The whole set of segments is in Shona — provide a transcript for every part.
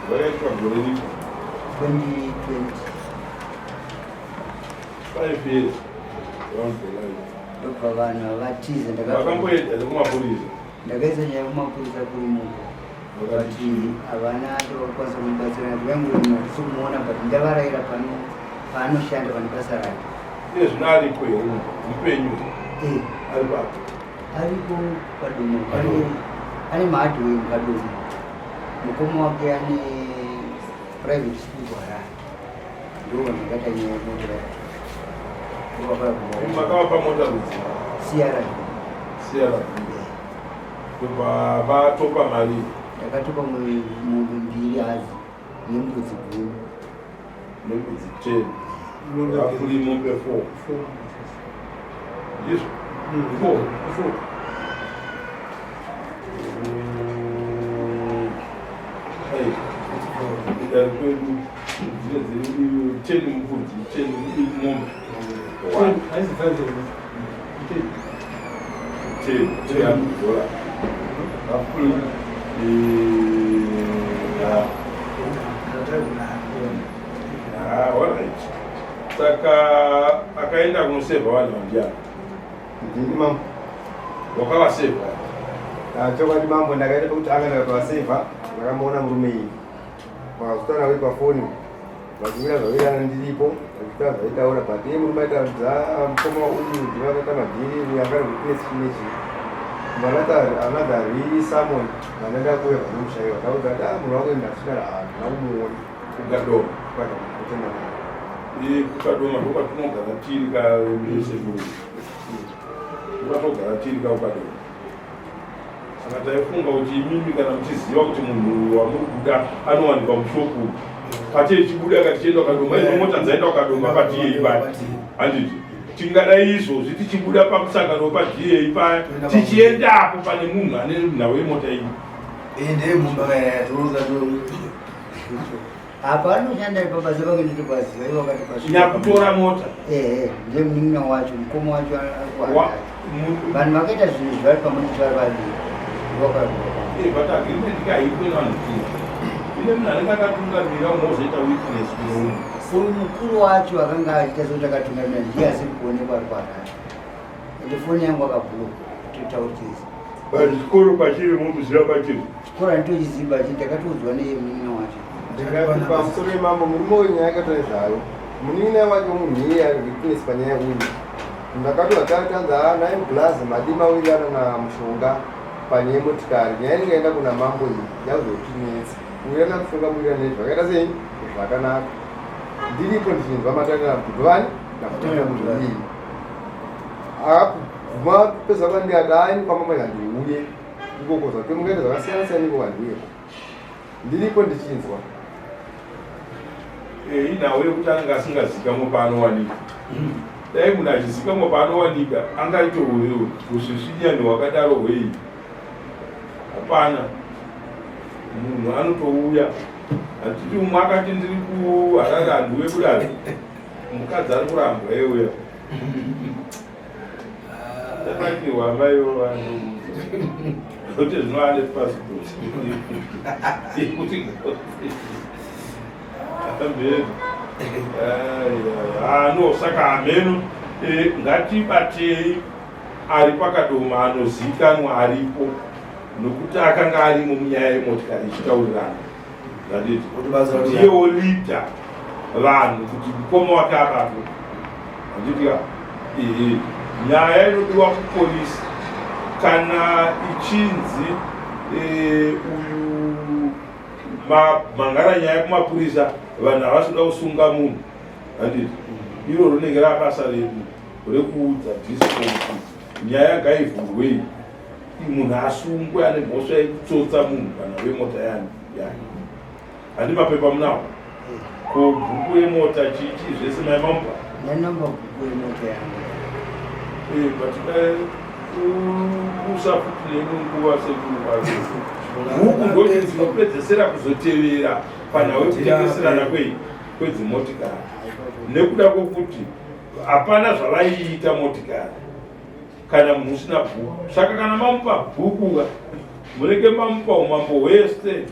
Zvakaitwa gore ripi? 2020. 5 years round the line. Ndobva vanhu vatiza. Vakamboenda nekumapurisa? Ndakaisa nyaya kumapurisa kuri muko, but havana chavakukwanisa kumubatsira nati vaingoti hatisi kumuona, but ndavarayira pano paanoshanda pane basa rake. Iye zvino aripo here? Mupenyu? Eh. Ari papo? Aripo paDomo, ane mahardware muKadomo. Mukoma wake ane private school kuHarare. Ndo vanhu vakaita nyaya yemota. Makavapa mota rudzi? CRV. CRV. Ndobva vatopa mari? Ndakatopa mombe mbiri hadzi nembudzi 10. Nembudzi 10, vapuri mombe 4, ndizvo? 4, 4. Kudari kwedu dzine dziri 10 mbudzi, 10 mombe. Haisi 5? 10, $300 roughly. Yeah. Ah, alright. Saka akaenda kunosevha vanhu vandiani? Ndini, mambo. Wakavasevha? Ah, chokwadi mambo, ndakaita pekuti anga ndakatovasevha. Ndakamuona murume iyi, vakazotana uri pafoni, vachiwira zvawirana, ndiripo, vachiita zvaitaura, but iye murume aitaridza mukoma uyu ndivo akaita madhiri. Uyu anga ari witness chinechi another resummon. Vandaenda kuuya vanomushaiwa, ndaudza kuti ah, munhu wako ndasvika, handina kumuona. KuKadoma? KuKadoma, kutenda naye. KuKadoma ndokwatinogara tiri kasekuru, ndokwatinogara tiri kaKukadoma. Saka taifunga kuti imimi kana muchiziva kuti munhu wamuri kuda anowanikwa mushopu pate, ichibuda katichienda kuKadoma, izo mota dzaenda kuKadoma paDA paya, handiti? Tingadai izvozvi tichibuda pamusangano wepaDA paya, tichiendapo pane munhu ane nhau yemota iyi. Ende mumba kaya. Apa anoshanda pabasa pake, nditopaziva ivo wakati. Nyakutora mota? Ehe, ndiye munin'ina wacho, mukoma wacho ari kuHarare. Vanhu vakaita zvinhu izvi vari pamwe chete, vari vaviri. But agreement kaipwe nevanhu tii ine munhu anenge akatungamira, umwe ozoita witness kune umwe. Uyu mukuru wacho akanga achiita sekuti akatungamira ndiye asiri kuonekwa, ari kuHarare, ende foni yangu akabhuruka totauritiza. But chikoro pachiri momuziva pachiri? Chikoro handitochiziva, chi ndakatoudzwa neye munin'ina wacho. Ndikati pamusoro yemambo, murume uyu nyaya yakatora zvayo munin'ina wake, munhu iye ari witness panyaya uyu. Ndakatovatanza naye mublazi madima wirirana naMushonga panyaya yemotikari. Nyaya inenge yaenda kuna mambo iyi yazotinetsa. Kuwirirana Mushonga muwirirana nezvo zvakaita sei zvakanaka. Ndiripo ndichinzwa matanga kudhuvani nakutii akabvuma pesa kwandikati ai kwamama handiuye ikoko, zvatomungaita zvakasiyana siyana iko, handiuyeko. Ndiripo ndichinzwa. Inhau yekuti anenge asingazikamwe paanowanika. Dai munhu achizikamwa paanowanika, angaite usvisvinyani hwakadaro hwei? Hapana munhu anotouya. Hatiti umwe akati ndiri kuHarare, handiuye kudaro, mukadzi ari kurambwa yeuya tatakirwa maivo vanhu kuti zvino ane passport yekuti hameno. No, saka hameno. Ngatibatei ari paKadoma anozivikanwa aripo, nokuti akanga arimo munyaya yemotikari ichitaurirana, zvanditi ndiyewo leader vanhu kuti mukoma wake abatwe, handiti ka? Ehe, nyaya inodiwa kupolisi kana ichinzi uyu mangara nyaya kumapurisa, vanhu havasi kuda kusunga munhu, handiti? Iro rinenge rabasa redu rekuudza disco kuti nyaya ngaivhurwei, munhu asungwe ane mhosva yekutsotsa munhu kana wemota yani yake. Handi mapepa munawo? Ko bhuku yemota, chichi zvese maimamupa? Ndanamba bhuku yemota yangu. But kusa futi neimwe nguva sekuru, bhuku ndoti dzinopedzesera kuzotevera panhau yekutengeserana kwedzimotikari, nekuda kwokuti hapana zvavaiita motikari kana munhu usina bhuku. Saka kana mamupa bhuku ka, munenge mamupa umambo hwese.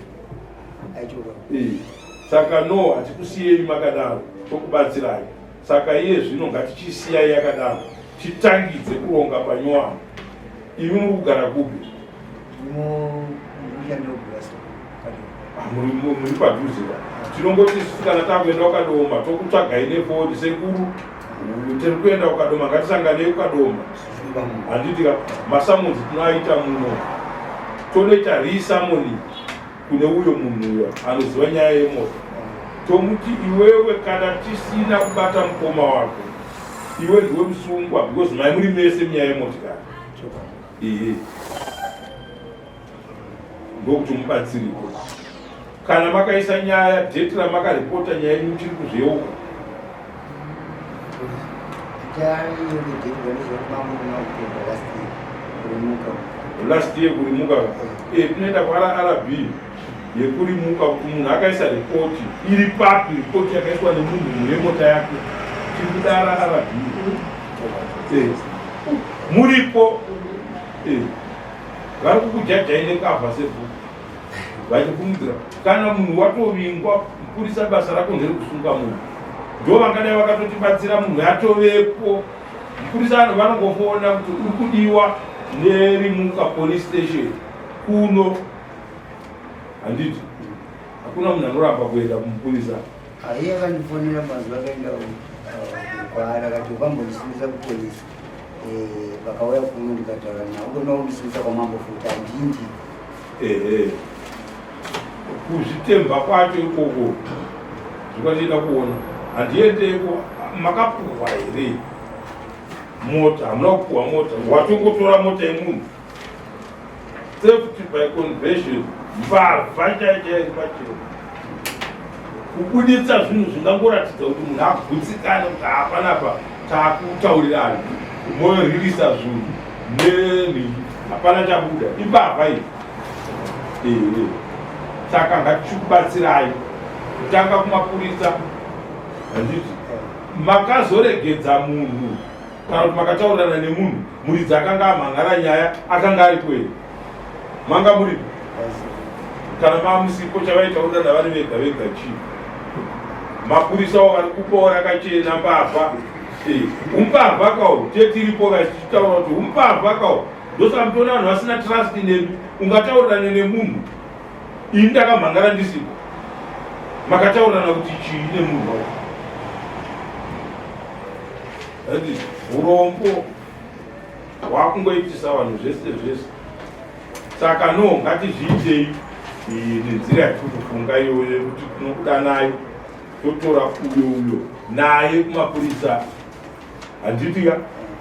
Saka no, hatikusiyei makadaro, tokubatsirai. Saka iye zvino ngatichisiyai yakadaro, titangidze kuronga panyowani. Imi muri kugara kupi? Ah, muri padhuze ka. Tinongoti isusu kana takuenda kuKadoma tokutsvagai nefoni, sekuru tiri kuenda kuKadoma, ngatisanganei kuKadoma. Handiti ka masamonzi tinoaita muno, tonoita resummon kune uyo munhu uyo anoziva nyaya yemota, tomuti iwewe kana tisina kubata mukoma wako iwe ndiwe musungwa because mai muri mese munyaya yemotikari. Ehe, ndokuti mubatsiriko. Kana makaisa nyaya, date ramakaripota nyaya yenyu muchiri kuzviyeuka? Last year kurimuka. Tinoenda kwaRRB yekurimuka kuti munhu akaisa ripoti iri papi, ripoti yakaiswa nemunhu yemota yake. Tiri kuda RRB. Muripo. Vari kukujajai nekavha sebhuku vachifungidzira kana munhu watovingwa. Mupurisa basa rako nderekusunga munhu, ndo vangadai vakatotibatsira munhu yatovepo. Mupurisa anhu vanongofona kuti uri kudiwa neRimuka police station kuno, handiti? Hakuna munhu anoramba kuenda kumupurisa. Iye akandifonera mazuva akaenda kwaari, akati ukambondisungisa kupolisi, vakauya kuno ndikataura navo, ukonaundisungisa kwamambo futi handindi. Ehe, kuzvitemba kwacho ikoko zvikachida kuona. Handiendeko. Makapuhwa here mota? Hamuna kupuhwa mota, watongotora mota yemunhu. Theft by conversion, mbavha chaichai pachena. Kubuditsa zvinhu zvingangoratidza kuti munhu agutsikane kuti hapanapa taakutaurirana, moririsa zvinhu nenhingi, hapana chabuda, imbavha iyi. Ehe, saka ngatichikubatsirai kutanga kumapurisa, handiti? Makazoregedza munhu kana kuti makataurirana nemunhu muridzi akanga amhangara nyaya akanga aripo here? Manga muripo? Kana mamusipo, chavaitaurirana vari vega vega chii? Mapurisawo vari kupawo rakachena mbavha. Umbavha kawo tetiripo kachichitaura kuti umbavha kawo. Ndosaka mutoona vanhu vasina trust nemi. Ungataurirane nemunhu ini ndakamhangara ndisipo? Makataurirana kuti chii nemunhu wacho? Ati urombo hwakungoitisa vanhu zvese zvese. Saka no, ngatizviitei nenzira yatiri kufunga iyoyo yekuti tinobuda nayo, totora uyo uyo naye kumapurisa, handiti ka?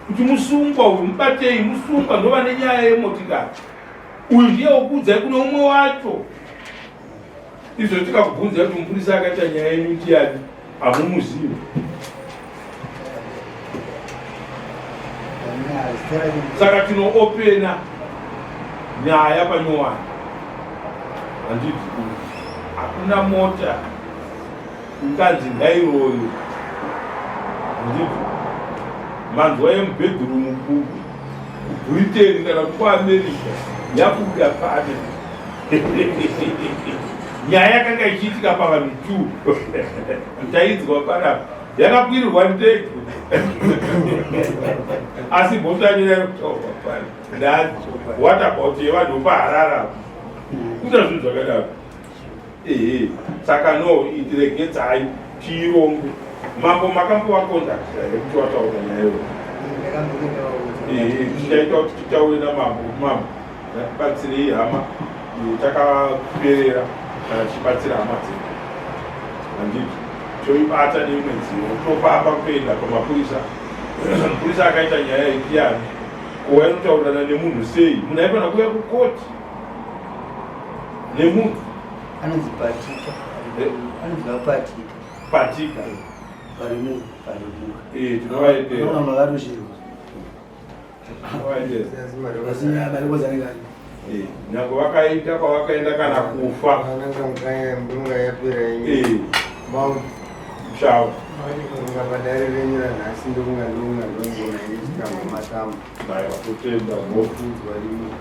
Kuti musungwa uyu mubatei, musungwa ndova nenyaya yemotikari uyu ndiye wokuudzai kune umwe wacho. Izvo tikakubvunzai kuti mupurisa akaita nyaya yenyu ndiani, hamumuzivi. Saka tinoopena nyaya panyowani, handiti? Hakuna mota inganzi ngairoyo, handiti? Manzwa yemubhedhurumu kuBritain kana kuti kuAmerica yabuda pane nyaya yakanga ichiitika pavanhu two, tainzwa panapa yakakwirirwa ndege, asi mhosva yacho yaikutaurwa pano ndani? What about yevanhu vepaHarara? Kuita zvinhu zvakadaro. Ehe, saka no, itiregedzai tiironge. Mambo makambovakontakta here kuti wataura nyaya iyoyo? Ehe, tichaita kuti titaure namambo kuti mambo ngatibatsirei hama. Takaperera kana tichibatsira hama dzedu, handiti? Toibata neimwe nzira, tofamba kuenda pamapurisa. Mupurisa akaita nyaya iyi ndiani? Ko wainotaurirana nemunhu sei? Munhu aifanira kuuya kukoti nemunhu. Anonzi Patika. Anonzi vaPatika. Patika. Parimuka, Parimuka. Tinovaendera. Makatoshirwa. Tinovaendera. Nyange vakaita kwavakaenda kana kufa. Chavo. Padare renyu ranhasi ndokunga ndonga ndongona ichitamba matamba. Kutenda. Mofudzwa rimwe.